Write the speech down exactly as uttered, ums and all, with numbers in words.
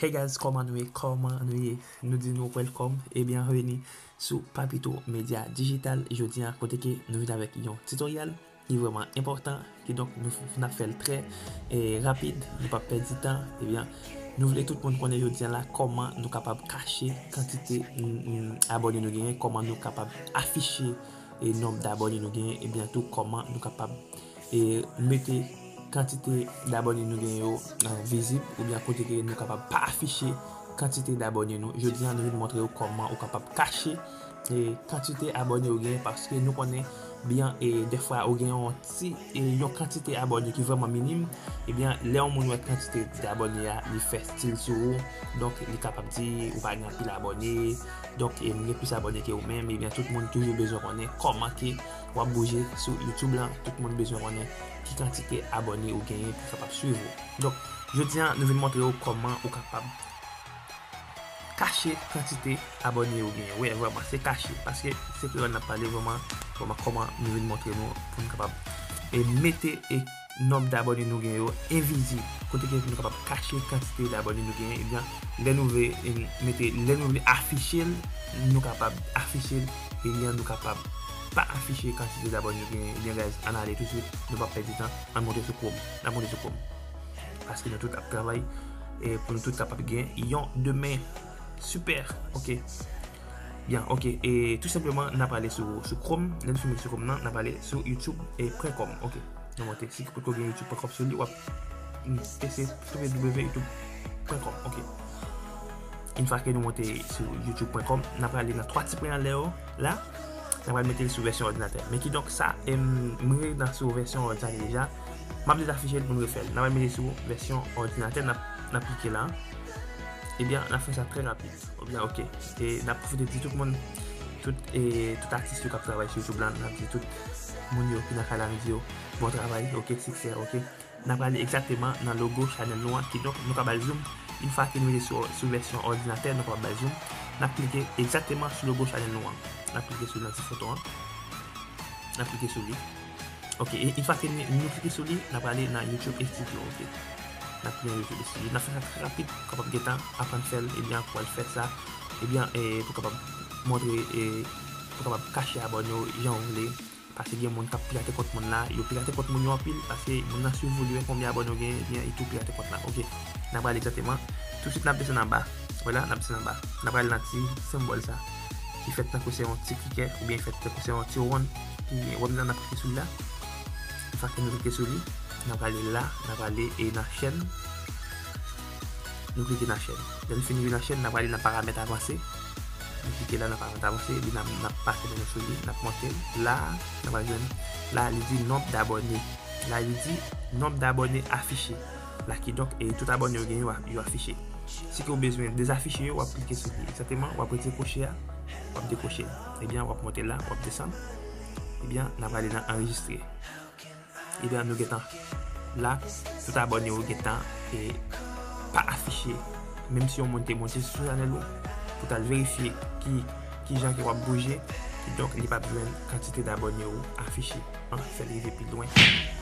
Hey guys, kòman nou ye? Kòman nou ye? Nou di nou welcome e byenveni sou Papito Media Digital. Jodi a, kote ke nou vin avèk yon tutorial ki vrèman enpòtan, kidonk nou f-, n ap fè l trè, eh, rapid, nou p ap pèdi tan. Ebyen, nou vle tout moun konnen jodi a la kòman nou kapab kache kantite, mm, mm, abòne nou genyen, kòman nou kapab afiche, eh, nonb dabòne nou genyen, ebyen tou kòman nou kapab, eh, mete kantite dabòne nou genyen yo, eh, vizib, oubyen kote ke nou kapab pa afiche kantite dabòne nou. Jodi a, nou vin montre w kòman ou kapab kache, eh, kantite abòne ou genyen, paske nou konnen byen, eh, dèfwa ou gen yon ti, eh, yon kantite abòne ki vrèman minim, ebyen, lè yon moun wè kantite dabòne a, li fè stil sou ou, donk li kapab di ou pa gen anpil abòne, donk, eh, m gen plis abòne ke ou menm, ebyen, tout moun toujou bezwen konnen kòman ke w ap bouje sou YouTube lan, tout moun bezwen konnen ki kantite abòne ou genyen pou kapab swiv ou. Donk, jodi a, nou vin montre w kòman ou kapab kache kantite abòne ou genyen. Wi, vrèman, se kache. Paske se kreyòl n ap pale vrèman, vrèman kòman nou vin montre nou pou nou kapab, e, mete, e, nonb dabòne nou genyen yo envizib. Kote ke nou kapab kache kantite dabòne nou genyen, ebyen, lè nou vle, e, mete, lè nou vle afiche l, nou kapab afiche l, ebyen, nou kapab pa afiche kantite dabòne nou genyen. Ebyen, guys, ann ale tousuit, nou p ap pèdi tan, ann monte sou Chrome. N ap monte sou Chrome. Paske nou tout ap travay, e, pou nou tout kapab gen yon demen sipè. Ok. Byen, ok. E tou senpleman, n ap ale sou, sou Chrome. Lè n fin sou Chrome nan, n ap ale sou youtube pwen kòm. Ok. Nou monte. Si potko gen youtube pwen kòm sou li, w ap, mm, pese w w w youtube pwen kòm. Ok. Yon fwa ke nou monte sou youtube pwen kòm, n ap ale nan twa ti pwen anlè yo. La, n ap al mete l sou vèsyon òdinatè. Men kidonk sa, em, mwen nan sou vèsyon òdinatè deja. M ap dezafiche l pou n refè l. N ap al mete sou vèsyon òdinatè, n ap, n ap klike la. Ebyen, n ap fè sa trè rapid. Ebyen, ok. E n ap pwofite di tout moun, tout, e, tout atis yo k ap travay sou YouTube la, n ap di tout moun yo ki nan kay la, nou di yo bon travay, ok, siksè, ok. N ap prale egzakteman nan logo chanèl nou an, kidonk nou ka ba l zoom. Yon fwa ke nou rive sou, sou vèsyon òdinatè, nou kapab ba l zoom. N ap klike egzakteman sou logo chanèl nou an. N ap klike sou nan ti foto an. N ap klike sou li. Ok, e yon fwa ke nou, nou klike sou li, n ap prale nan YouTube Studio, ok. N ap klike nan YouTube Studio. N ap fè sa trè rapid, kapab gentan aprann fè l, ebyen, pou al fè sa, ebyen, e, pou kapab montre, e, pou kapab kache abòne w jan w vle. Paske gen moun k ap pirate kont moun la, yo pirate kont moun yo anpil, paske moun nan swiv ou, li wè konbyen abòne w genyen, ebyen, li tou pirate kont la. Ok, n ap prale egzakteman. Tousuit, n ap desann anba. Vwala, n ap desann anba. N ap prale nan ti senbòl sa, ki fèt tankou se yon ti krikè, oubyen fèt tankou se yon ti wonn, ki gen wonn nan, n ap klike sou li la. Yon fwa ke nou klike sou li, n ap prale la, n ap prale, e, nan chèn. Nou klike nan chèn. Lè nou fin rive nan chèn, n ap prale nan paramèt avanse. Nou klike la nan paramèt avanse, epi n ap, n ap pase men nou sou li, n ap monte l. La, n ap al jwenn, la, li di nonb dabòne. La, li di nonb dabòne afiche. La, kidonk, e tout abòne yo genyen, yo a-, yo afiche. Si ke w bezwen dezafiche yo, w ap klike sou li. Egzakteman, w ap retire kwoche a, w ap dekwoche l. Ebyen, w ap monte la, w ap desann. Ebyen, n ap prale nan anrejistre. Ebyen, nou gentan la, tout abòne yo gentan, e, pa afiche. Menm si yon moun te monte sou chanèl ou, pou t al verifye ki, ki jan ke w ap bouje, kidonk li p ap jwenn kantite dabòne ou afiche. An fè l rive pi lwen.